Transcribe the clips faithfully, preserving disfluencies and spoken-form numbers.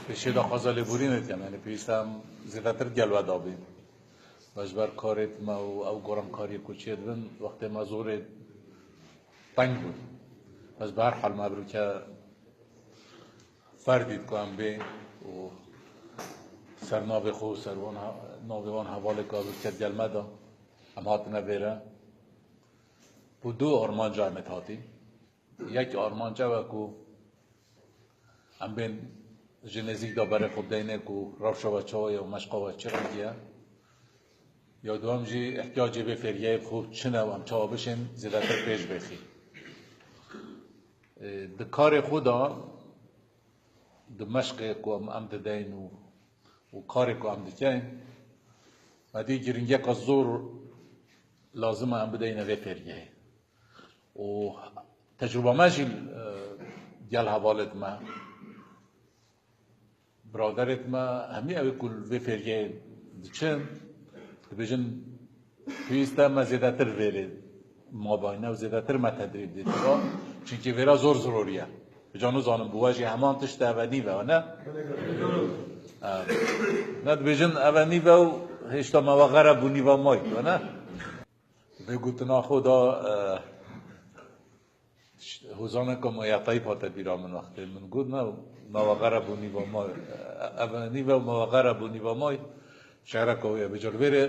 Pêşê daxwaza lêborînê dikem, yanî pêwîst e em zêdetir gel we dabîn. Me ji ber karê me û ew gorankariyê ku çêdibin, wextê me zorê teng bû. Ez bi her hal me birûke ferdî ku em bê û ser navê xwe û ser wan he-, navê wan hevalê ku birûke gel me da, em hatine vêre. Bû du armanca em ê hatîn. Yek armanc ew e ku em bên ji nêzîk de berê xwe bideyne ku rewşa we çawa ye û meşqa we çi rengî ye. Ya duhem jî ihtiyacê vê fêrgehê bi xwe çi ne û em çawa bişên zêdetir pêş bêxî. Ê, di karê xwe de, di meşqê ku em, em dideyn û, û karê ku em dikeyn, me dî giringiyeka zor lazim e em bideyne vê fêrgehê. Û tecrûba me jî, e, gel hevalêt me, biraderêt me, hemî ew ê ku li vê fêrgehê diçin, dibêjin, pêwîst e me zêdetir vêrê mabayne û zêdetir me tedrîb dê tiva, çunkî vêra zor zirorî ye. Ca nizanim bi we jî heman tişt e, ev e nîve, ne? E, ne dibêjin ev e nîve û hêşta me we xereb bû nîva may, ne? Vê gotina xwe da, e, ş-, hozaneka me ya Tayîp hate bîra min wextê min got, ne, me we xereb bû nîva may, e, ev e nîve û me we xereb bû nîva may, şehreka wê ye. Vêca li vêrê,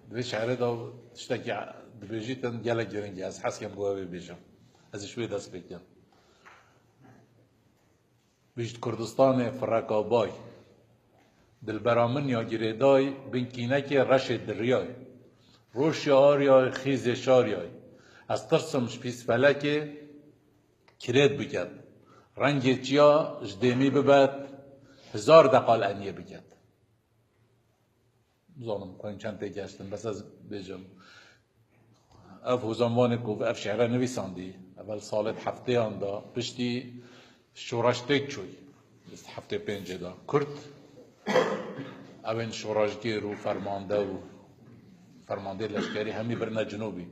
di vê şehrê de tiştekî dibêjîtin gelek giring e. Ez hez dikim bo ew ê bêjim. Ez ji wê dest pê dikim. Bijît Kurdistanê fireka bay. Dilbera min ya girêday, bin kînekê reşê diryay. Roj şaryay, xîzê şaryay. Ez tirsim ji pîsfelekê kirêt biket. Rengê çiya ji dêmî bibet, hizar deqal eniyê biket. Nizanim xwên çend tê geştin, bes ez bêjim. Ev Hozan Vanê ku ev şi're nivîsandî, evel salê di hefteyan de, piştî şoreş têk çûy, di heftê pêncê de. Kurd, ew ên şoreşgêr û fermande û fermandê leşkerî hemî birine cinûbî.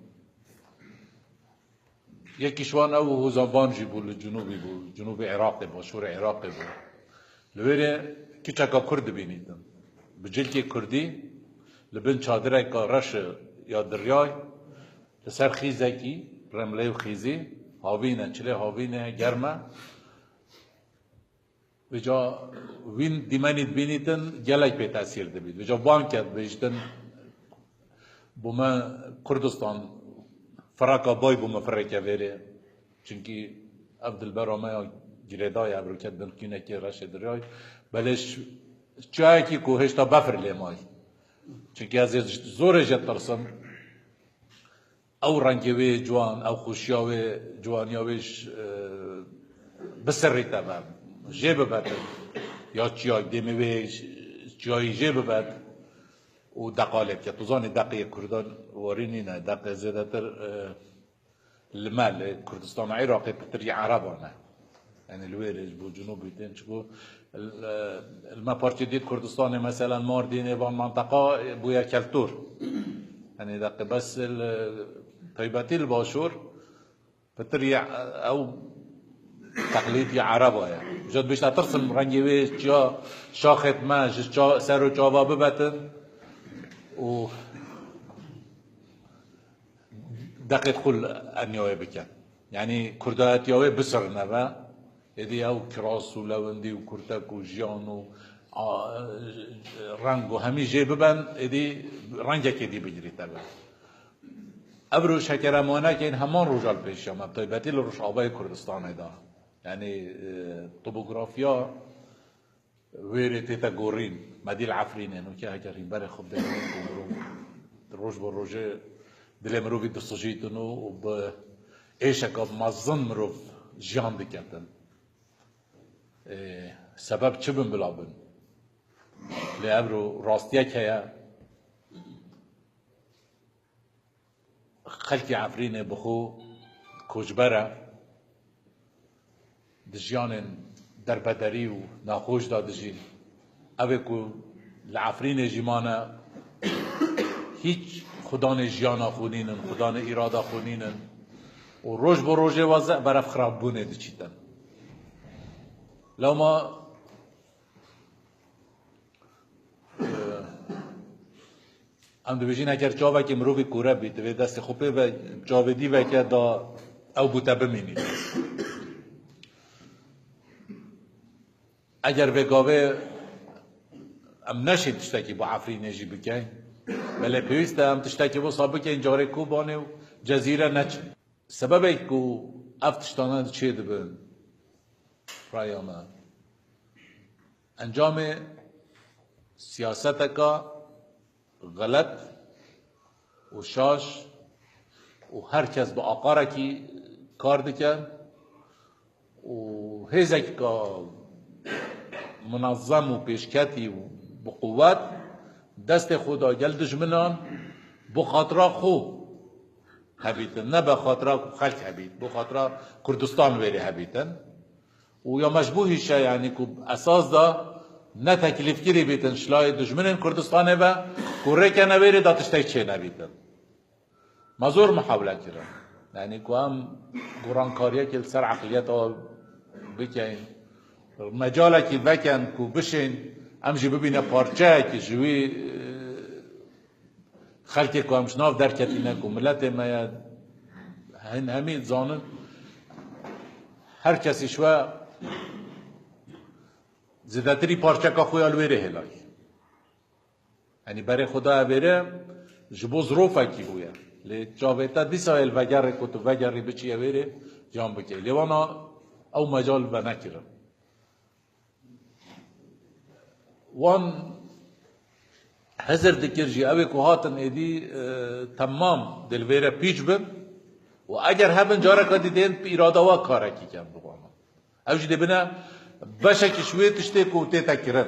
Yekî ji wan ew Hozan Van jî bû, li Cunûbî bû, Cunûbê Iraqê, başûrê Iraqê bû. Li wêrê kiçeka Kurd dibînîtin. Bi cilkê Kurdî, li bin çadireka reş ya diryay, li ser xîzekî, remlê û xîzî, havîn e, çilê havînê germ e. Vêca wîn dîmenî dibînîtin, gelek pê tesîr dibît. Vêca bang ket, bêjtin, bo me Kurdistan fireka bay bo me fireke vêrê. Çunkî ev dilbera me ya girêdayê, ev rûket bin kînekê reşê diryay. Belê ş-, çiyayekî ku hêşta befir lê may. Çunkî ez ê zorê jê tirsim. Ew rengê wê ciwan, ew xweşiya wê, ciwaniya wê ji, e, biserrîte be, jê bibetin. Ya çiyayî, dêmê wê çiyayî jê bibet û deqalê bike. Tu zanî deqê Kurdan warî nîne, deqê zêdetir, e, li me, li Kurdistana Iraqê pitir yê Ereban e. Yanî li wê rê ji bo Cunûbî tên, çiku li, li me parçê dî Kurdistanê, meselen Mardînê, van menteqa bûye keltûr. Yanî deqê bes li taybetî li Başûr pitir yê ew teqlîd yê Ereba ye. Ji dibêjte tirsim rengê wê çiya şaxêt me ji ça-, ser û çava bibetin û deqê xwe li eniyayê bikin. Yanî kurdayetiya wê bisirine ve, êdî ew kiras û lewendî û kurtek û jiyan û, a, reng û hemî jê biben, êdî rengekê dî bigirîte ve. Ev roj hekeremanekên heman roja li pêşiya me, bi taybetî li Rojavayê Kurdistanê de. Yanî, e, topografiya wêrê tête gorîn. Me dî li Efrînê, nûke heger hînberê xwe bideynin ku mirov roj bi rojê dilê mirovî disijîtin û, û bi êşeka mezin mirov jiyan diketin. Ê, sebeb çi bin bila bin? Lê ev ro rastiyek heye. Xelkê Efrînê bi xwe koçber e, di jiyanên derbederî û naxweş de dijîn. Ev ê ku li Efrînê jî mane, hîç xudanê jiyana xwe nînin, xudanê îrada xwe nînin û roj bi rojê weze berev xirabûnê diçîtin. Lewma Em dibêjin, eger çavekî mirovî kûre bî, divê destê xwe pê ve çavê dî veke da ew bûte bimînî. Eger vê gavê em neşên tiştekî bo Efrînê jî bikeyn, belê pêwîst e em tiştekî wisa bikeyn, carê Kobanê û Cezîre neçin. Sebebê ku ev tiştane çêdibin, raya me, encamê siyaseteka xelet û şaş û her kes bi aqarekî kar dike û hêzekî ka munezzem û pêşketî û bi quwet destê xwe da gel dijminan bi xatira xwe hebîtin, ne bi xatira xelk hebît, bi xatira Kurdistan wêrê hebîtin. Û ya mecbûr hîşe, yanî ku esas da ne teklîfkirî bîtin şilayê dijminên Kurdistanê ve, ku rêkene wêrê da tiştek çê nebîtin. Me zor muhawile kirin. Yanî ku em gorankariyekê li ser eqliyeta bikin, mecalekî veken ku bişên, em jî bibîne parçeyekî ji wî, e, xelkê ku em ji nav derketîne, ku miletê me ye, hin hemî zanin, her kesî ji we zêdetirî parçeka xwe ya li wêrê hêlayî. Yanî berê xwe daye vêrê ji bo zirofekî bûye. Lê çavê te dîsa yê li vegerê ku tu vegerî biçiye wêrê can bike. Lê wana ew mecal venekirin. Wan hizir dikir jî, ew ê ku hatin êdî, e, temam dê li vêre pîç bin û eger hebin careka dî dên bi îrada wa karekî ken bi wana. Ew jî dê bine beşekî ji wê tiştê ku tête kirin.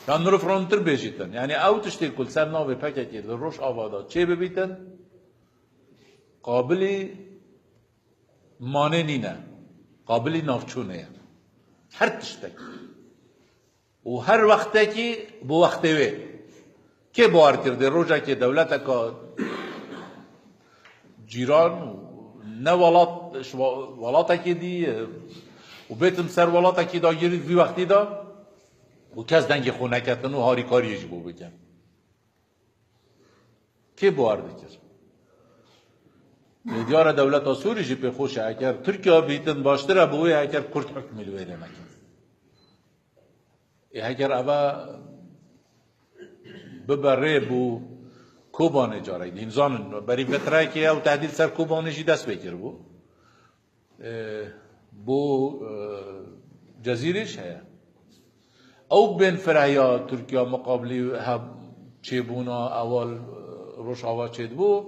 Yan mirov rontir bêjîtin. Yanî ew tiştê ku li ser navê P K K li Rojava de çê bibîtin, qabilî manê nîne. Qabilî navçûnê ye. Her tiştekî. Û her wextekî bi wextê wê. Kê bawer kir dê rojekê dewleteka cîran û ne welat, ji wa-, welatekê dî, e, û bêtin ser welatekî dagirî vî wextî de û kes dengê xwe neketin û harîkariyê ji bo bikin? Kê bawer dikir? Lê diyar e dewleta Sûrî jî pê xweş e, eger Tirkiye bîtin baştir e bo wê eger Kurd hukmî li wêrê nekin. Ê heger eva bibe rê bo Kobanê carek din. Zanin, berî vetrayekê ew tehdîd ser Kobanê jî dest pê kiribû. E, bo, e, Cezîrê jî heye. Ew bên firehiya Tirkiye muqabilî hev çêbûna ewal, e, Rojava çêdibû.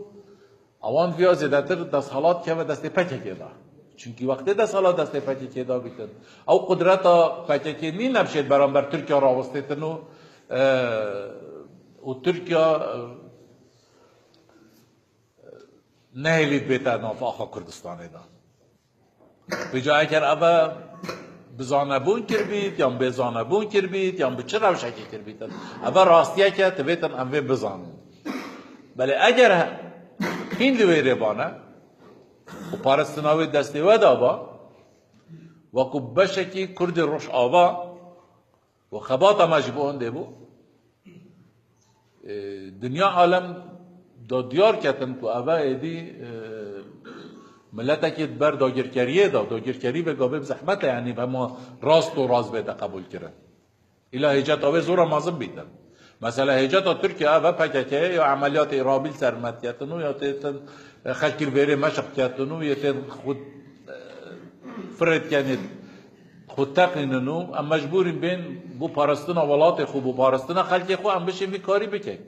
Ewan viya zêdetir desthilat keve destê P K K da. Çunkî wextê desthilat destê P K K da bîtin, ew qudreta P K K nîne bişêt beramber Tirkiye rawestêtin û, e, û Tirkiye, e, nehêlît bête nav axa Kurdistanê de. Vêca eger eve bi zanebûn kirbît, yan bê zanebûn kirbît, yan bi çi rewşekê kirbîtin, eve rastiyek e, divêtin em vê bizanin. Belê eger he-, hîn li wê rê bane û paristina wê destê we de ba, wekû beşekî Kurdê Rojava, û xebata me ji bo hindê bû. E, dinya alem da diyar ketin ku eve êdî, e, miletekî di ber dagirkeriyê de, dagirkerî vê gavê bi zehmet e, yanî hema rast û rast bête qebûl kirin. Îla hêceta wê zora mezin bîtin. Mesela hêceta Tirkiye eve P K K ye ya emeliyatê îrhabî li ser me diketin û ya têtin, e, xelkî li vêrê meşq diketin û yê tên xwe, e, firê dikenê xwe teqînin û em mecbûrîn bên bo parastina welatê xwe, bo parastina xelkê xwe em bişên vî karî bikin.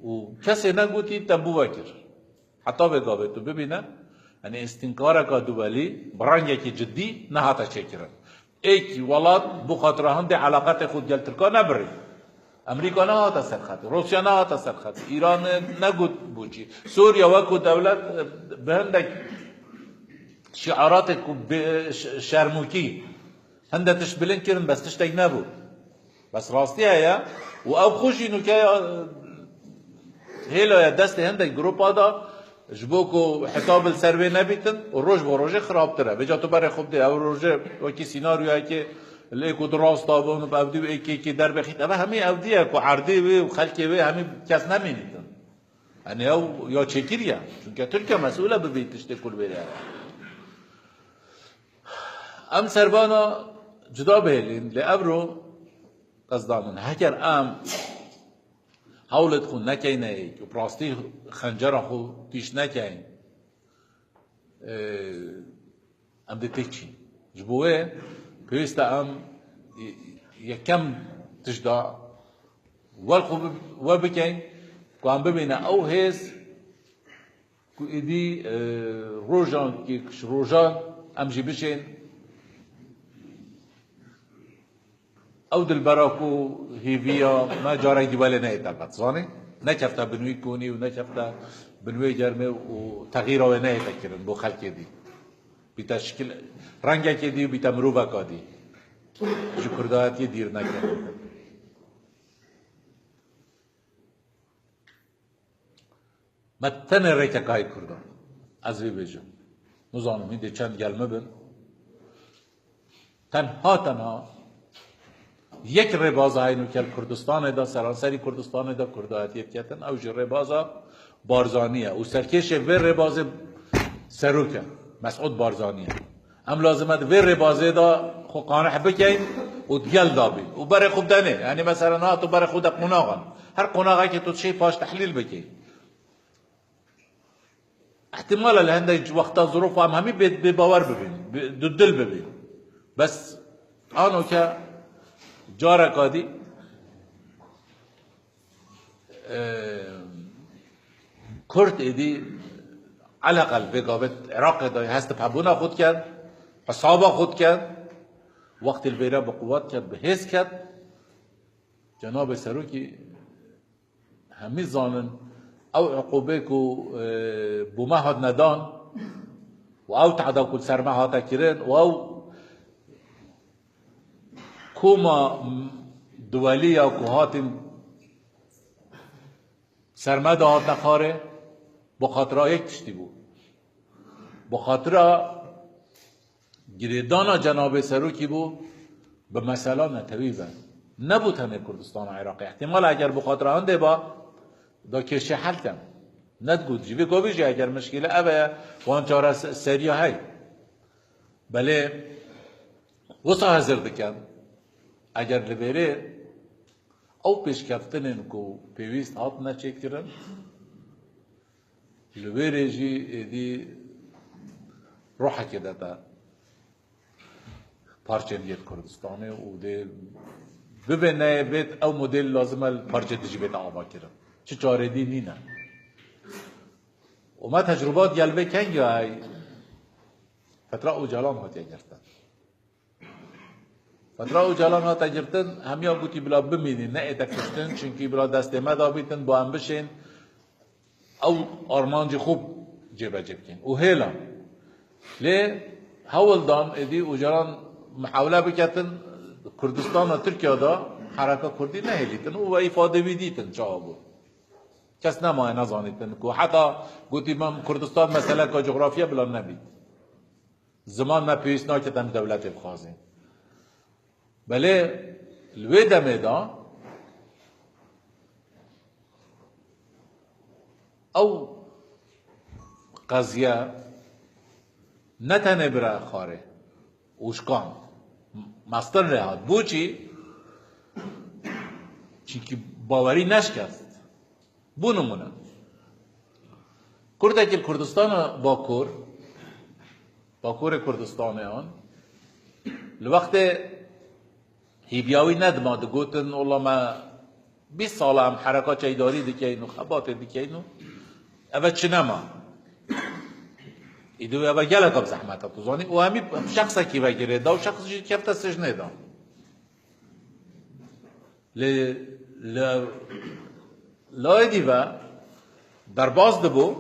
Û kesê negotî tembû vekir. Heta vê gavê tu bibîne, yanî îstînkareka duwelî bi rengekî cidî nehate çêkirin. Êkî welat bo xatira hindê eleqetê xwe digel Tirka nebirî. Amerîka nehate ser xetê, Rûsya nehate ser xetê, Îran negot bû çi. Sûriye wekû dewlet, e, bi hindek şiaratê ku bi, ş-, şermûkî hinde tişt bilind kirin, bes tiştek nebû. Bes rastiya ye û ew xwe jî nûke ya, hêla ye destê hindek gropa da ji bo ku hitab li ser vê nebîtin û roj bo rojê xirabtir e. Vêca tu berê xwe bidê, ew rojê wekî sînaryoyekê, Lê ku di rasta bûn, bi evdî û êkê êkê derbexît. Eve hemî evdî ye ku erdê wê û xelkê wê hemî kes nemînîtin. Yanî ew ya çêkiriye. Çunke Tirkiye mesûl e bi vî tiştê ku li vê de ye. Em servana cuda bihêlin, lê evro qezda min. Heger em hewlêt xwe nekeyne, û bi rastî xencera xwe tîş nekeyn, e, em dê têk çîn. Ji bo wê pêwîst e em, e, yekem tişt da wel xwe bi-, we bikeyn ku em bibîne ew hêz ku êdî, e, rojan ki ji rojan em jî bişên. Ew dilbera ku hêviya me carek dî welê neyê terbet, zanî? Nekefte bin wî konî û nekefte bin wê germê û texîra wê neyête kirin bo xelkê dî. Bîte şikil, rengekê dî û bîte miroveka dî. Ji kurdayetiyê dîr nekirin. Me tenê rêkekayê Kurdan. Ez vê bêjim. Nizanim hîn dê çend gel min bin. Tenha tenha yek rêbaza heyno ke li Kurdistanê de, seranserî Kurdistanê de kurdayetiyê diketin, ew jî rêbaza Barzanî ye. Û serkêşê vê rêbazê serok e. Mesûd Barzanî ye. Em lazim e di vê rêbazê de xwe qaneh bikeyn û di gel de bîn. Û berê xwe bidenê. Yanî mesela niha tu berê xwe de qonaxan. Her qonaxekê tu dişêy paş tehlîl bikey. Îhtimal e li hindek wexta zirofa em hemî bê, bê bawer bibîn, bê, dudil bibîn. Bes ano ke careka dî Ee, Kurd êdî eleqel vê gavê Iraqê de hest bi hebûna xwe dikin, hesaba xwe dikin, wextê li vêre bi quwet ket, bi hêz ket, Cenabê Serokî hemî zanin ew uqûbê ku, e, bo me hat nedan û ew tehda ku li ser me hate kirin û ew koma duwelî ya ku hatin ser me de hatine xwarê, bi xatira yek tiştî bû. Bi xatira girêdana Cenabê Serokî bû, bi mesela netewî ve. Nebû tenê Kurdistana Iraqê. Îhtimal eger bi xatira hindê ba, da kêşê hel ken. Nedigot jî. Vê gavê jî eger mişkîle ev e, wan çare se-, seriya hey. Belê, wisa hezir dikin. Eger li vêrê ew pêşkeftinên ku pêwîst hatine çêkirin, li wêrê jî êdî ruhekê de te parçên yêt Kurdistanê û dê bibê neyê bêt ew model lazim e li parçê dijî bête ava kirin. Çi çarê dî nîne. Û me tecrûba diyel vê kengî ay fetra Ocalan hatiye girtin. Fetra Ocalan hate girtin, hemiya gotî bila bimînî, neête kuştin, çunkî bila destê me dabîtin, bo em bişên, ew armancî xwe cêbecê bikin. Û hêlan. Lê hewl dan êdî Ocalan mihawle biketin, Kurdistana Tirkiya de hereka Kurdî nehêlîtin û we îfade wî dîtin çawa bû. Kes nemaye nezanîtin ku heta gotî me Kurdistan meseleka coxrafya bila nebît. Ziman me pêwîst nake, em dewletê bixwazin. Belê li wê demê de ew qeziye ne tenê bira xwarê û şikand. Mestir lê hat. Boçî? Çunkî bawerî neşkest. Bo nimûne, Kurdekî li Kurdistana Bakur, Bakurê Kurdistanê an, li wextê hîviya wî nedima digotin, wela me bîst sal e em hereka çeydarî dikeyn û xebatê dikeyn û eve çi nema. Îdî eve geleka bi zehmet e, tu zanî, û hemî şexsekî ve girê da û şexs jî kefte sijnê da. Lê li layê dî ve derbas dibû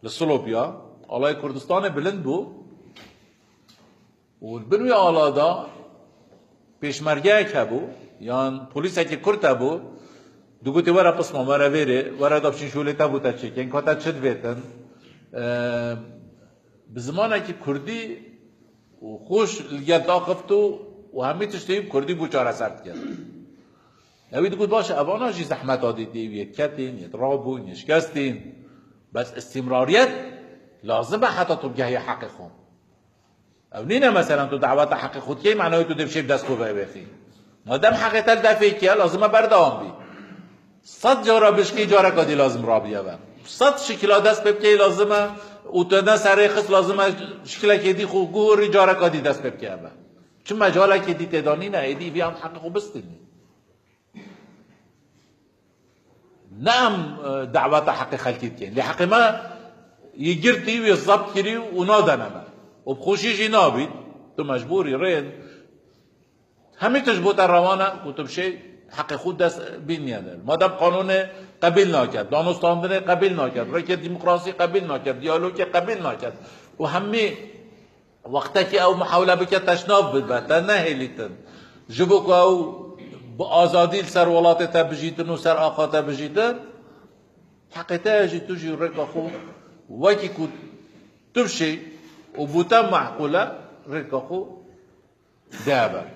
li Silopya, alayê Kurdistanê bilind bû û li bin wî ala de pêşmergeyek hebû, yan polîsekî Kurd hebû, digotê were pisma, were vêrê, were da biçin şolê te bo te çêkin, ka te çi divêtin. Eee, bi zimanekî Kurdî û xweş li gel daxift û û hemî tiştê wî bi kurdî bû çareser dikin. Ewî digot, baş e, evana jî zehmeta dîtî, yê ketîn, yê rabûn, yê şikestîn. Bes îstîmrariyet lazim e heta tu bigehiye heqê xwe. Ew nîne, meselen, tu daweta heqê xwe dikey, mena wê tu dê bi şêv dest xwe vevêxî. Madem heqê te li defê kiye, lazim e berdewam bî. Sed cara bişkî, careka dî lazim rabîye ve. Sed şikila dest pê bikey lazim e û tu ne serê xist, lazim e şikilekê dî xwe guhorî, careka dî dest pê bike ve. Çi mecalekê dî tê de nîne, êdî vî em heqê xwe bistînî. Ne em, e, daweta heqê xelkî dikin. Lê heqê me yê girtî û yê zebt kirî û nadene me. Û bi xweşî jî nabît. Tu mecbûrî rên. Hemî tişt bo te rewan e ku tu bi şê heqê xwe dest bîniye de. Madem qanûnê qebîl naket, danûstandinê qebîl naket, rêkê demokrasî qebîl naket, diyalogê qebîl naket û hemî wextekî ew muhawile bike teşnav bibe, te nehêlîtin. Ji bo ku ew bi azadî li ser welatê te bijîtin û ser axa te bijîtin, heqê te ye jî tu jî rêka xwe wekî ku tu bişê û bo te meqûl e, rêka xwe de ber.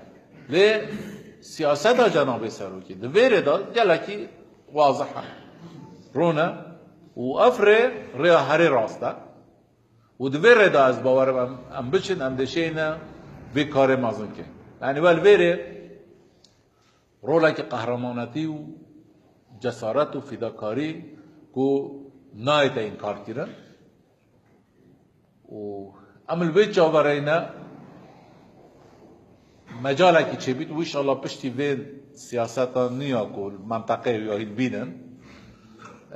Lê siyaseta Cenabê Serokê di vê rê de gelekî wazih e, rûn e û ev rê rêya herê rast e. Û di vê rê de ez bawer im em, em biçin, em dê şêyne vê karê mezin kin. Yanî we li vê rê rolekî qehremanetî û cesaret û fîdakarî ku nayê te înkar kirin. Û em li vê çavereyne mecalekî çêbît û înşallah piştî vê siyaseta nû ya ku menteqeyê ya hîn bînin,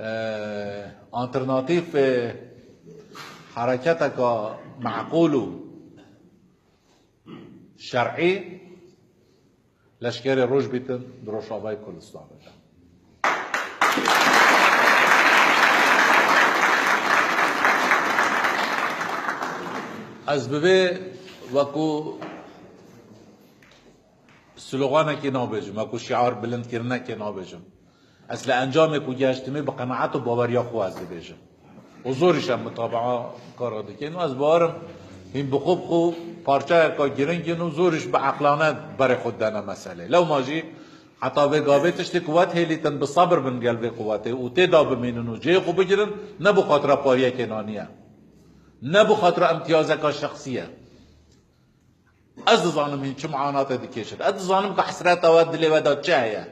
e, alternatîf, e, hereketeka meqûl û şer'î leşkerê Rojbîtin di Rojavayê Kurdistanê de. Ez bi vê wekû sloganekê nabêjim, wekû şiar bilindkirinekê nabêjim. Ez li encamê ku gehiştimê bi qenaet û baweriya xwe ez dibêjim. Û zor îş em mutabaa kara dikin. Û ez bawerim hîn bi xwe bi xwe parçeyeka giring in û zor îş bi eqlane berê xwe didene meselê. Lewma jî heta vê gavê tiştê ku we dihêlîtin bi sebir bin gel vê quwetê û tê de bimînin û cihê xwe bigirin, ne bi xatira pariyekê naniye. Ne bi xatira îmtiyazeka şexsî ye. Ez dizanim hîn çi muanatê dikêşin. Ez dizanim ku hesreta we dilê we de çi heye.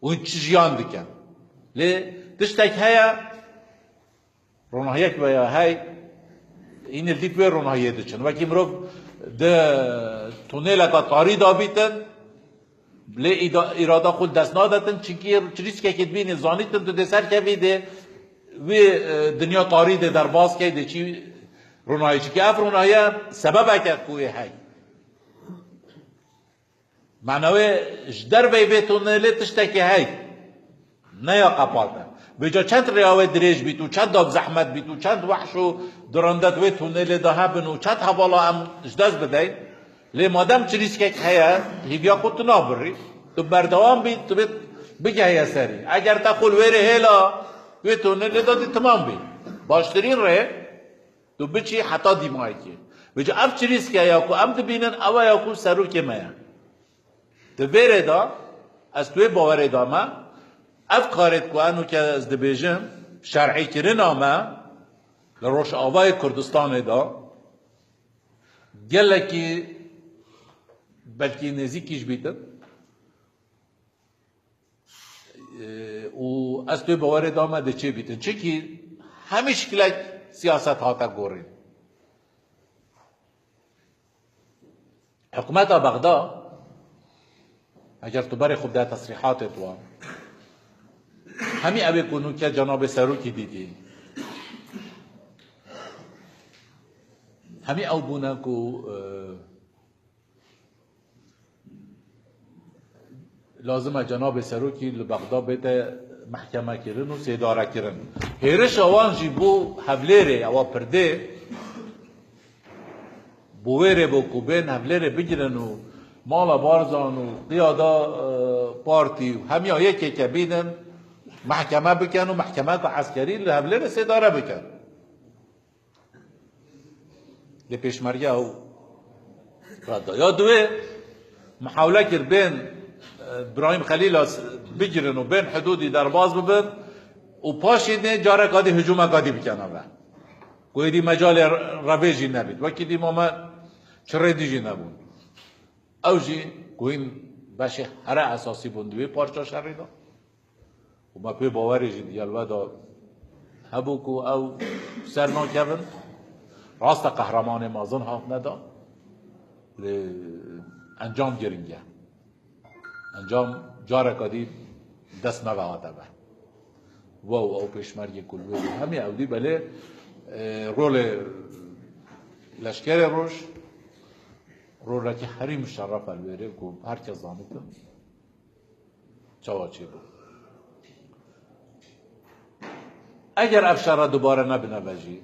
Û hîn çi jiyan dikin. Lê tiştek heye, ronahiyek veya hey, hîn li dîk wê ronahiyê diçin. Wekî mirov di tunêleka tarî de bîtin, lê îda-, îrada xwe dest nadetin, çinkî çirîskekê dibînî zanîtin, tu dê serkevî dê wê, e, dinya tarî dê derbas key, dê çî ronahî. Çinkî ev ronahiye sebebeke ku wê hey. Mena wê ji derveyî vê tunelê tiştekî hey. Ne ya qepat e. Vêca çend rêya wê dirêj bît û çend da bi zehmet bît û çend wehş û dirinde di wê tunelê de hebin û çend hevala em ji dest bideyn. Lê madem çirîskek heye, hîviya xwe tu nabirî. Tu berdewam bî, tu bê bigehiye serî. Eger te xwe li wê rê hêla wê tunelê de dî timam bî. Baştirîn rê, tu biçî heta dîmayekê. Vêca ev çirîske ya ku em dibînin, ew e ya ku serokê me ye. Di vê rê de, ez tu wê bawerê de me, ev karê ku eno ke ez dibêjim, şer'îkirina me li Rojavayê Kurdistanê de, gelekî belkî nêzîkî jî bîtin. Û ez tu bawerê da me dê çê bîtin. Çikî hemî şikilek siyaset hate gorîn. Hikûmeta Bexda, eger tu berê xwe bide tesrîhatê tu, hemî ew ê ku nûke cenabê serokî dîtî. Hemî ew bûne ku, e, Lazim e cenabê serokî li Bexda bête mehkeme kirin û sêdare kirin. Hêrişa wan jî bû Hevlêrê, ewa Pirdê, bo wê rê bû ku bên Hevlêrê bigirin û mala Barzan û qiyada, e, partî û hemiya yekê ke bînin, mehkeme bikin û mehkemeka eskerî li Hevlêrê sêdare bikin. Lê pêşmerge ew red da. Ya duwê, Mihawle kir bên, e, Birahîm Xelîla s-, bigirin û bên hidûdî derbas bibin û paşê dê careka dî hicûmeka dî bikene ve. Ku êdî mecalê revê jî nebît. Wekî dî mame çirê dî jî nebûn. Ew jî ku hîn beşê here esasî bûn di wê parça şerî de. Û me pê bawerê jî digel we de hebû ku ew ser nakevin. Rast e, qehremanê mezin hatine da. Lê encam giring e. Encam careka dî dest me ve hate ve. We û ew pêşmergê ku li wê bû. Hemî ew dî belê, e, rolê Leşkerê Roj, rolekî herî muşerref e li wê rê ku her kes zanîtin. Çawa çêbû? Eger ev şer re dubare nebine ve jî,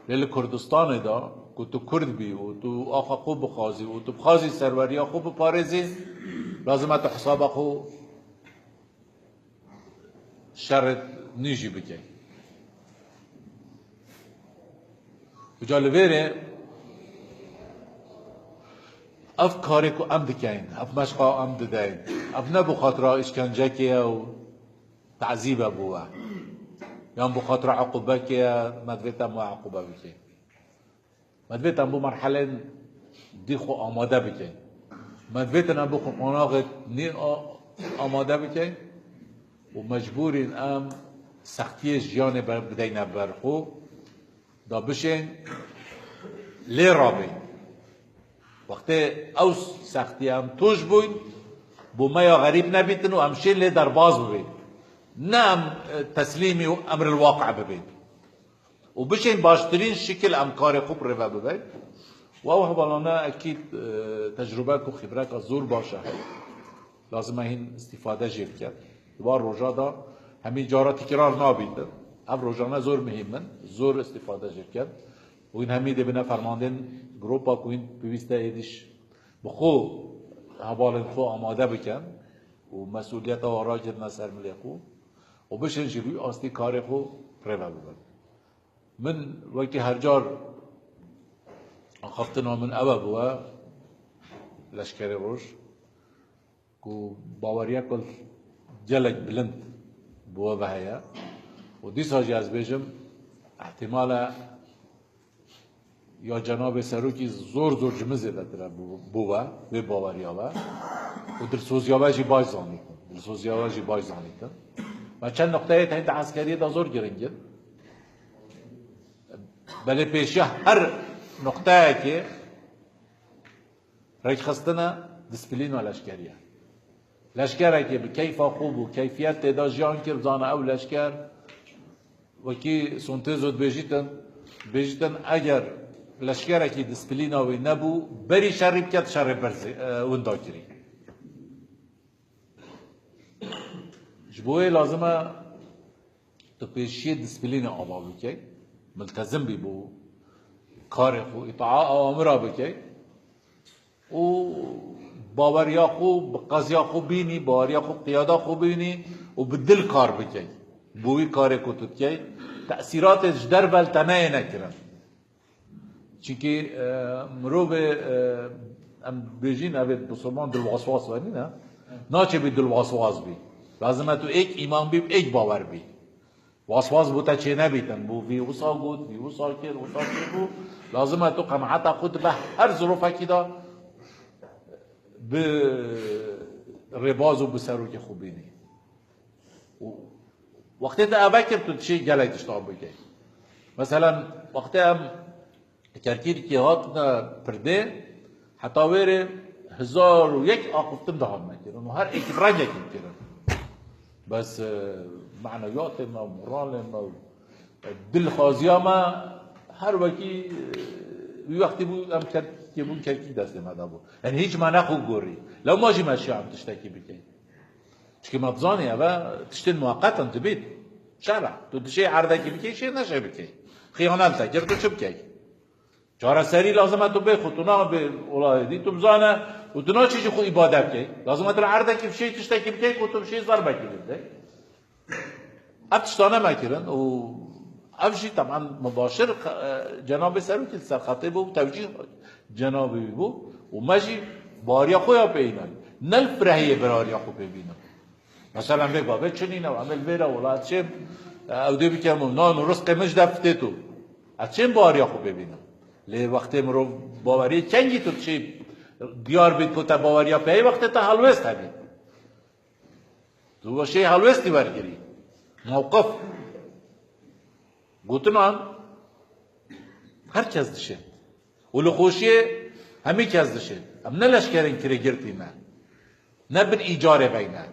lê li Kurdistanê de ku tu Kurd bî û tu axa xwe bixwazî û tu bixwazî serweriya xwe biparêzî, lazim e tu hesaba xwe şerê nî jî bikey. Uca li vêrê ev karê ku em dikeyn, ev meşqa em dideyn, ev ne bo xatira îşkencekê ye û tezîbe bo we. Yan bo xatira eqûbekê ye, me divêt em we eqûbe bikê. Me divêt em bo merhelên dî xwe amade bikeyn. Me divêtin em bo xwe qonaxê nî a-, amade bikeyn û mecbûrîn em sextiyê jiyanê ber-, bideyne ber xwe, da bişên lê rabîn. Wextê ew sextiye em tûş bûyn, bo me ya xerîb nebîtin û em şên lê derbas bibîn. Ne em, e, teslîmî û emril waqi bibîn. û bişên baştirîn şikil em karê xwe bi rê ve bibeyn. Û ew hevalane ekîd, e, tecrûbek û xîbreka zor baş e. Lazim e hîn îstîfade jê bikin. Di van roja de hemî cara tikrar nabîtin. Ev rojane zor muhîm in, zor îstîfade jê bikin. Û hîn hemî dê bine fermandên gropa ku hîn pêwîst e êdîş bi xwe hevalên xwe amade bikin û mesûliyeta wan rakirine ser milê xwe û bişên ji vî astî karê xwe rê ve bibin. Min wekî her car axaftina min ew e bûye, Leşkerê Roj, ku baweriya ku gelek bilind bi we ve heye. Û dîsa jî ez bêjim, ihtimal e ya cenabê serokî zor zor ji min zêdetir e bû, bû we, vê baweriya we. Û dilsoziya we jî baş zanîtin. Dilsoziya we jî baş zanîtin. Me çend nuqteyê tên di eskeriyê de zor giring in. Belê pêşiya her nuqteyekê rêkxistine disiplîna leşkerî ye. Leşkerekê bi keyfa xwe bû, keyfiyet tê de jiyan kir, zana ew leşker, wekî Sontêzo dibêjîtin, dibêjîtin, eger leşkerekî disiplîna wî nebû, berî şerî bike, şerê berzê, e, winda kirî. Ji bo wê lazim e tu pêşiyê disiplînê ava bikey, miltezim bî bo karê xwe, îtaa awamira bikey û baweriya xwe bi qeziya xwe bînî, baweriya xwe bi qiyada xwe bînî û bi dil kar bikey. Bo wî karê ku tu dikey, tesîratê ji derve li te neyê nekirin. Çimkî, e, mirovê, e, em bêjîn, evê bisilman dilwaswas ve nîne. Naçê bî dilwaswas bî. Lazim e tu êk îman bî, êk bawer bî. Waswas bo te çênebîtin. Bo vî wisa got, vî wisa kir, wisa çêbû. Lazim e tu qenaeta xwe dibe her zirofekî de bi rêbaz û bi serokê xwe bînî. Û wextê te eve kir, tu dişê gelek tişta bikey. Meselen, wextê em Kerkîrkê hatine pirdê, heta wêrê hezar û yek axiftin dihatine kirin û her êkî rengekî kirin. Bes, e, manewiyatê me, moralê me, e, dilxwaziya me her wekî, e, wî wextî bû, em Kerkîrkê bûn, Kerkîk destê me de bû. Yanî hîç me nexwe gorî. Lewma jî me şiya em tiştekî bikey. Çikî me dizanî eve tiştên muweqet in, dibît. Şer e. Tu dişê erdekî bikey, şê neşê bikey. Xiyanet te kir, tu çi bikey? Çareserî lazim e tu bê xwe, tu nabê olayê dî, tu bizane û tu naçî jî xwe îbade bikey. Lazim e tu li erdekî bişê tiştekî bikey ku tu bişê zerbekî lê bidey. Ev tiştane me kirin û ev jî teban mibaşir, e, cenabê serokî li ser xetê bû, tewcîh cenabê wî bû û me jî Baweriya xwe ya pê înan. Ne li firehiyê birariya xwe pê bînin. Mesela vê gavê çi nîne, em ê li vê re wela çêm, ew dê bikem û nan û rizqê min ji dev tê tu. Ez çêm baweriya xwe pê bînim. Lê wextê mirov baweriyê kengî tu çi diyar bît ku te baweriya pê, wextê te helwêst hebî. Tu weşê helwêstî wergirî. Mewqif. Gotinan her kes dişê. Û li xweşiyê hemî kes dişê. Em ne leşkerên kirêgirtî ne. Ne bin îcarê veyne.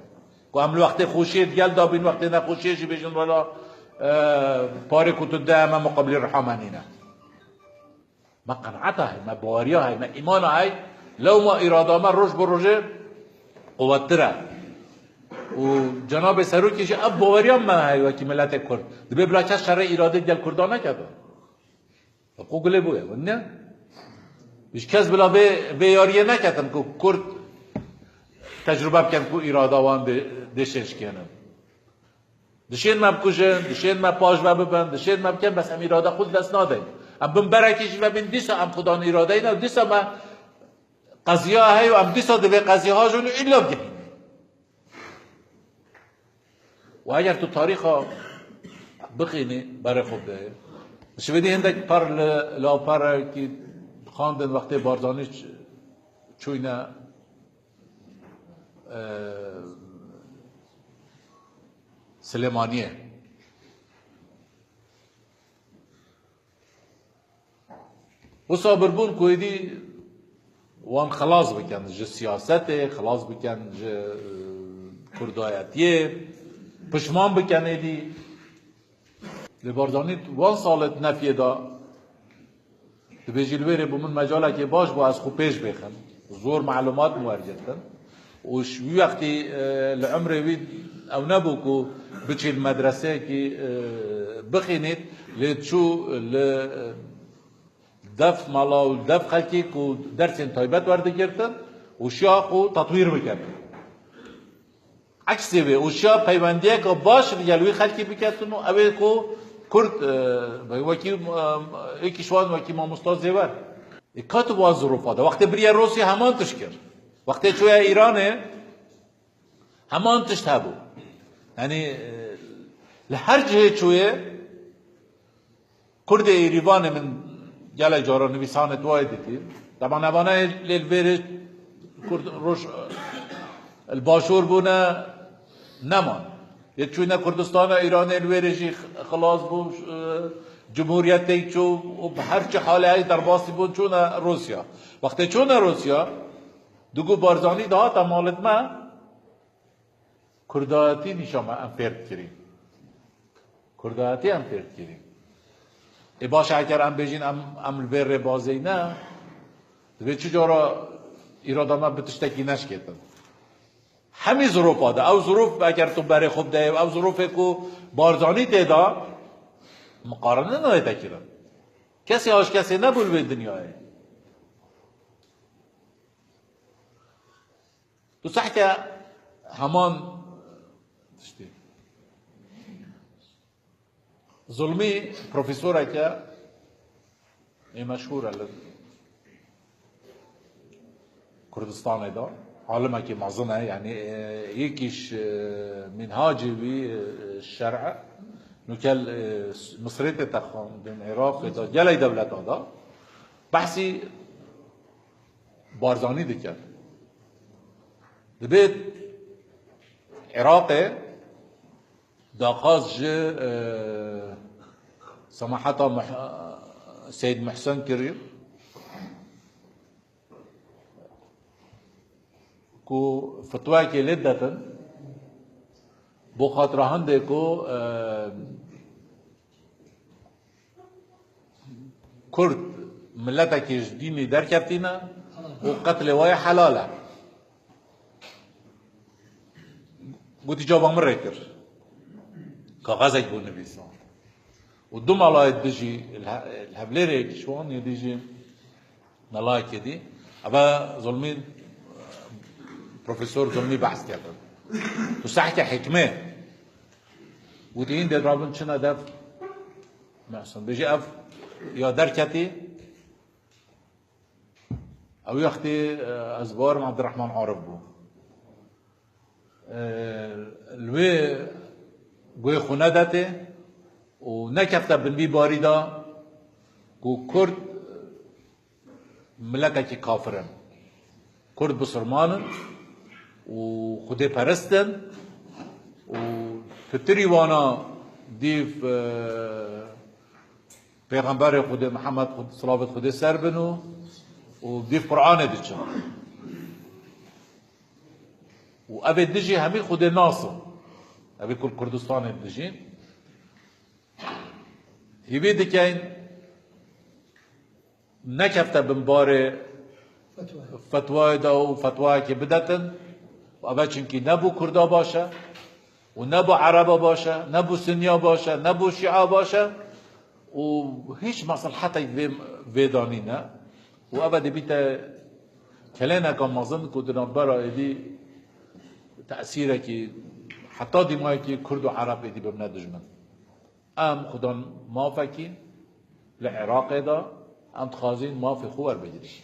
Ku em li wextê xweşiyê digel da bîn, wextê nexweşiyê jî bêjin wela, e, parê ku tu de me muqebilî riha me nîne. Me qenaeta heye, me baweriya heye, me îmana heye. Lewma îrada me roj bi rojê quwettir e. Û Cenabê Serokê jî ev baweriya me heye wekî miletê Kurd. Dibê bila kes şerê îradê gel Kurdan nekeve. Qo gulê bûye, win ne? Ji kes bila vê, vê yariyê neketin ku Kurd tecrube bikin ku îrada wan dê, dê şêşkênin. Dişên me bikujin, dişên me paş ve bibin, dişên me bikin, bes em îrada xwe di dest nadin. Em bin berekî jî vebin, dîsa em xudan îradeyî ne, dîsa me qeziya heye û em dîsa divê qeziya hajin û îlla bigihînin. Û eger tu tarîxa bixînî, berê xwe bideyê. Şivêdî hindek per li, li aperekî xandin wextê Barzanî ç-, çûyne, e, Silêmaniyê. Wisa birbûn ku êdî wan xilas bikin ji siyasetê, xilas bikin ji, e, kurdayetiyê, pişman bikin êdî. Lê Barzanî wan salê di nefiyê de dibêjî, li wê rê bû min mecalekê baş bû ez xwe pêş bêxim. Zor melumat min wergirtin. Û ji wî wextî, e, li emrê wî ew nebû ku biçî li medreseyekî, e, bixînît, lê çû li, e, def mala û def xelkî ku dersên taybet werdigirtin û şiya xwe tetwîr bikin. Eksê wê û şiya peywendiyeke baş li gel wî xelkî biketin û ew ê ku Kurd, e, wekî, e, êkî ji wan wekî mamosta Zêwer. Ê ka tu wan zirofa de. Wextê biriye Rûsya heman tişt kir. Wextê çûye Îranê, heman tişt hebû. Yanî, e, li her cihê çûye, Kurdê Êrîvanê min gelek cara nivîsanê wayê dîtî. Dema nevana lê li vêrê Kurd roj, e, li başûr bûne neman. Yê çûne Kurdistana Îranê li wêrê jî xilas bû, e, cumhuriyetê çû û bi her çi halê heye derbasî bûn çûne Rûsya. Wextê çûne Rûsya, Digo Barzanî dihata malê me, Kurdayetî nîşa me em fêr dikirî. Kurdayetî em fêr dikirî. Ê baş e, eger em bêjin em, em li vê rêbazê ne, divê çi cara îrada me bi tiştekî neşkêtin. Hemî zirofa de, ew zirof eger tu berê xwe bideyê, ew zirofê ku Barzanî tê de, miqarine nayête kirin. Kesê aşkesê nebû li vê dinyayê. Tu sehke heman tiştê. Zulmî profesoreke ê meşhûr e li Kurdistanê de. Alimekî mezin e, yanî, e, yekî ji, e, minhacê wî, e, şer'e. Nukel, e, Misrê tê te xwendin, Iraqê de, gelek dewleta de. Behsî Barzanî dike. Dibê Iraqê daxwaz ji, e, semaheta Muh-, Seyyid Muhsin kirî ku fitwayekê lê detin bo xatira hindê ku, e, Kurd miletekî ji dînî derketîne û qetlê wê helal e. Gotî, caba min rê kir. Kaxezek bû nivîsand. Û du melayê dijî li he-, li Hevlêrê yekî ji wan yê dijî Melayekê dî, eve Zulmî, Profesor Zulmî behs kerdin. Tu sehke hikmê. Wî dîn dê rabin çine dev Mehsun. Bêjî ev ya derketî, Ew wextê, e, ez bawerim Abdurrahman Arif bû. E, li wê guhê xwe nedetê û nekefte bin vî barî de ku Kurd milekekî kafir in. Kurd bisilman in û xwedêperest in û pitirî wana dîv, e, Pêxemberê Xwedê Mihemed, Xwed-, silavêt Xwedê ser bin û, û dîv Qur'anê diçin. Û ev ê dijî hemî Xwedê nas in. Ev ê ku li Kurdistanê dijîn. Hîvî dikeyn nekefte bin barê fetwayê de û fetwayekê bidetin. Û ev e çimkî ne bo Kurda baş e û ne bo Ereba baş e, ne bo Sunniya baş e, ne bo Şîa baş e û hîç meselhetek vê, vê de nîne. Û ev e dibîte kelêneka mezin ku di navbera êdî tesîrekî heta dîmayekî Kurd û Ereb êdî bimne dijmin. Em xudan mafekî li Iraqê de, em dixwazîn mafê xwe werbigirîn.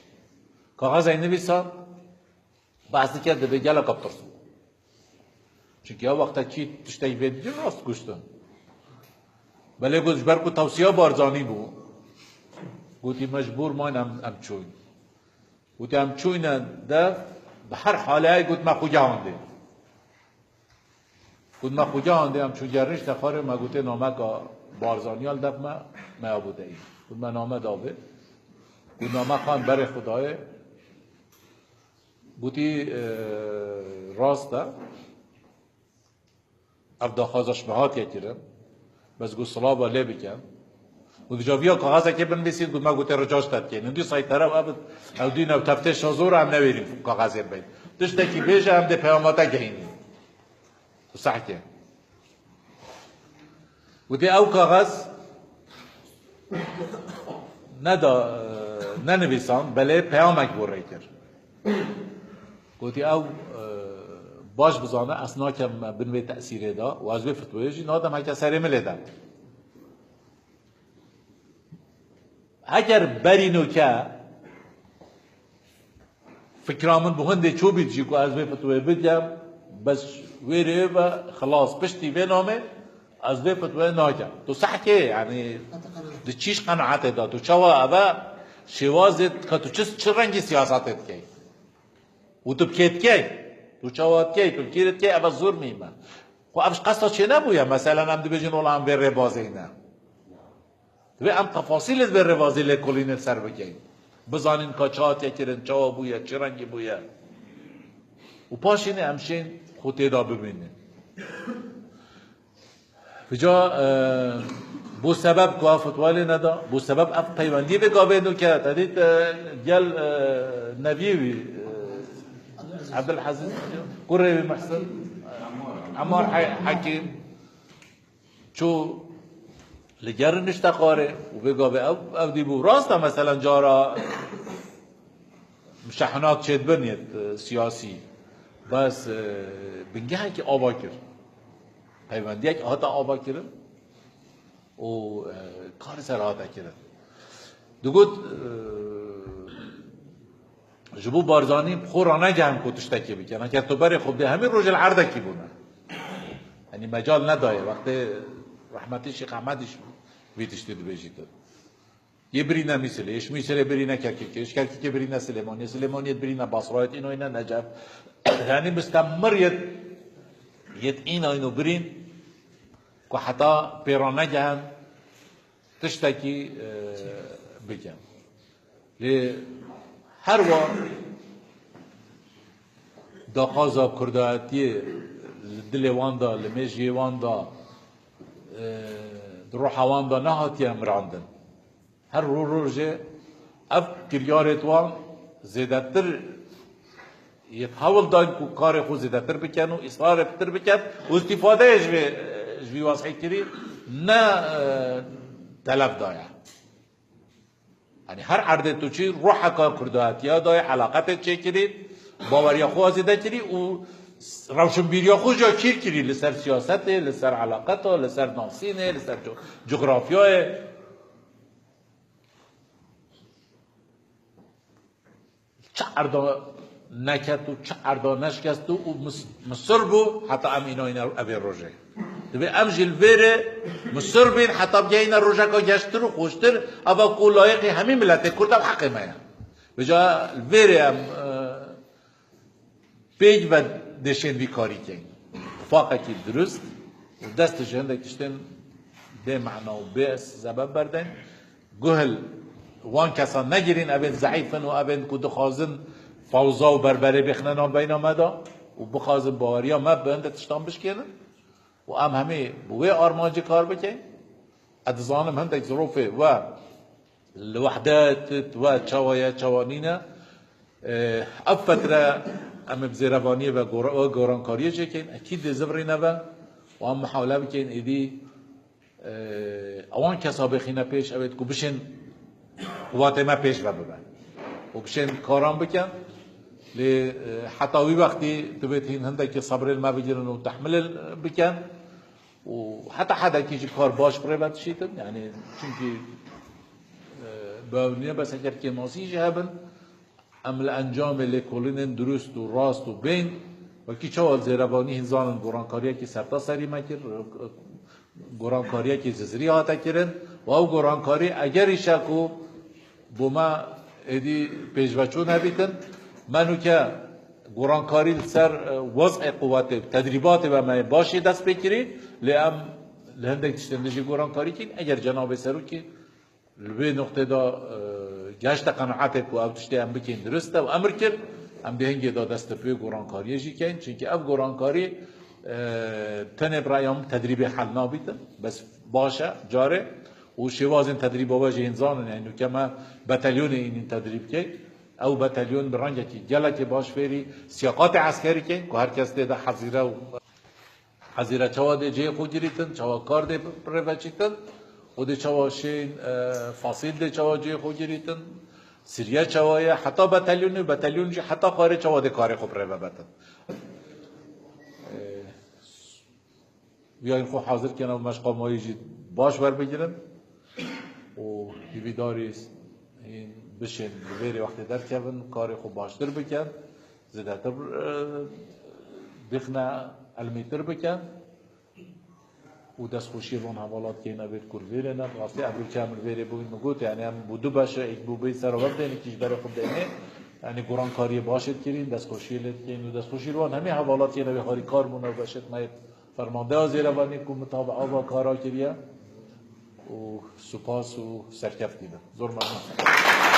Kaxezek nivîsa, behs dike, divê gelek bi tirsin. Çimkî ya wexta kî tiştek vê didî rast guştin. Belê got, ji ber ku tewsiya Barzanî bû, gotî, mecbûr mayne em, em çûyn. Gotî, em çûyne dev, bi her haleyê got, me xwe gehandê. Got, me xwe gehandê, em çûn geriş te xwarê, me gotê nameka Barzanîya li def me, me ya bû deyî. Got, me name davê. Got, name xan berê xwe dayê. Gotî, e, rast e. Ev daxwaza ji me hatiye kirin. Bes got, silava lê bikin. Û di caviya kaxezekê binivîsî, got, me gotê rica ji te dikeyn. Hindî saytere û ev, ew dîn ew teftê şazor em newêrîn kaxezê bibin. Tiştekî bêje em dê peyama te gehînîn. Û sehkê. Gotê ew kaxez neda, e, nenivîsan, belê peyamek bo rê kir. Gotî ew, e, baş bizane, ez nakem bin vê tesîrê de û ez vê fitweyê jî nadim heke serê min lê de. Heger berî noke fikra min bi hindê çûbît jî ku ez vê fitweyê bidim, bes wê rê ve xilas piştî vê namê ez vê fitweyê nakem. Tu sehkê, yanî di çîş qenaetê de, tu çawa eve şêwazê ka tu çi, çi rengî siyasetê dikey? Û tu bi kê dikey? Tu çawa dikey? Tu bi kî re dikey? Eve zor mîme. Xwe ev ji qesta çênebûye. Meselen em dibêjin wela em vê rêbazê ne. Divê em tefasîlê vê rêbazê lêkolînê li ser bikeyn. Bizanîn ka çawa tê kirin, çawa bûye, çi rengî bûye. Û paşînê em şên xwe tê de bibînin. Vêca, e, bo sebeb ku ev fetwa lê neda, bo sebeb ev peywendiyê vê gavê nû ke te dît, e, gel, e, neviyê wî, e, Ebdulezîz, kurê wî Mehsin, Emmar He-, Hekîm, çû li ger nişte xwarê û vê gavê ew, ew dî bû. Rast e, meselen cara muşehenat çêdibin yêt, e, siyasî. Bes, e, bingehekî ava kir. Peywendiyek hate ava kirin û, e, kar ser hate kirin. Digot, e, ji bo Barzanî bi xwe ranegehin ku tiştekê bikin. Eger tu berê xwe bidê, hemî rojê li erdekî bûne. Yanî mecal nedaye. Wextê rehmetî Şêx Ehmedî jî vî tiştî dibêjîtin. Yê birîne Mîsilê, yê ji Mîsilê birîne Kerkûkê, ji Kerkûkê birîne Silêmaniyê, Silêmaniyê birîne Basrayê, îno îne Necef. Yanî mistemir yêt, yêt îna îno birîn ku heta pê ranegehin tiştekî, e, bikin. Lê her wa daxwaza kurdayetiyê li dilê wan de, li mêjiyê wan de, e, di roha wan de nehatiye mirandin. Her roj rojê ev kiryarêt wan zêdetir yêt hewl dayn ku karê xwe zêdetir bikin û îsrarê pitir bikin û îstîfadeyê ji vê, ji vî wez'ê kirî ne, e, telef daye. Yanî her erdê tu çî ruheka kurdatiya daye, eleqetê çêkirî, baweriya xwe zêde kirî û rewşinbîriya xwe jî kîr kirî li ser siyasetê, li ser eleqeta, li ser nasînê, li ser co-, cografyayê. çi erda neket û çi erda neşkest û, û mis-, misir bû heta em înayîne evê rojê. Divê em jî li vêrê misir bîn heta bigehîne rojeka geştir û xweştir, eva ku layiqî hemî miletê Kurd e û heqê me ye. Vêca li vêrê em, e, pêk ve dê şên vî karî keyn. Tifaqekî dirust û dest ji hindek tiştên bê mena û bê sebeb berdeyn. Guhil wan kesan negirîn, evên zeîf in û evên ku dixwazin fewza û berberê bêxine navbeyna me de û bixwazin baweriya me bi hindek tiştan bişkênin. Û em hemî bi wê armancê kar bikin. Ez dizanim hindek zirofê we li wehdet we çawa ye, çawa nîne. Ev fetre em ê bi zêrevaniyê ve gora-, we gorankariyê jê keyin. Ekîd dê zivirîne ve û em mihawle bikin êdî, e, ewan kesa bêxîne pêş, ew ê ku bişên quwatê me pêş ve bibe û bişên karan bikin. Lê, e, heta wî wextî divêt hîn hindekî sebrê li me bigirin û tehmilê bikin. Û heta hedekî jî kar baş bi rê ve dişîtin. Yanî, çimkî, e, bi ew nîne bes eger kêmasî jî hebin, em li encamê lêkolînên dirust û rast û bên, wekî çawa zêrevanî hîn zanin gorankariyekî serta serî me kir, gorankariyekî zizirî hate kirin û ew gorankarî eger îşe ku bo me êdî pêşveçûn hebîtin, me nûke gorankarî li ser, e, wez'ê quwetê, tedrîbatê ve me yê başê dest pê kirî, lê em li hindek tiştên din jî gorankarî kîn. Eger Cenabê Serokê li vê noqtê de, e, geşte qenaetê ku ev tiştê em bikên dirust e û emir kir, em dê hingê de dest pê gorankariyê jî keyn. Çimkî ev gorankarî, e, tenê bi raya min tedrîbê hel nabîtin. Bes baş e, carê û şêwazên tedrîba we jî hîn zanin. Yanî nûke me betalyonê înîn tedrîb key. Ew betalyon bi rengekî gelekî baş fêrî siyaqatê eskerî keyn ku her kes tê de hezîre û hezîre çawa dê cihê xwe girîtin, çawa kar dê rêveçîtin û dê çawa şên, e, fasîl dê çawa cihê xwe girîtin, siriye çawa ye, heta betalyonê, betalyon jî heta xwarê çawa dê karê xwe bi rê ve betin. E, Viyayên xwe hazir kin, ev meşqa mayî jî baş werbigirin û hîvîdarî hîn bişên li vêrê wextê derkevin, karê xwe baştir bikin, zêdetir, e, bixne elmîtir bikin û destxweşiyê van hevalat keyne bêt ku li vêrê ne. Rastî ev rûke em li vêrê bûn, min got, yanî em bû du beşe, êk bû bê ser we bidêne, kî ji berê xwe bidêne. Yanî gorankariyê başê dikirîn, destxweşiyê lê dikeyên û destxweşî li wan hemî hevalat keyne bê harîkar bûne û beşêt me yê Fermandeya Zêrevanî ku mitabe'a va kara kiriye û spas û serkeftî bin. Zor memnun.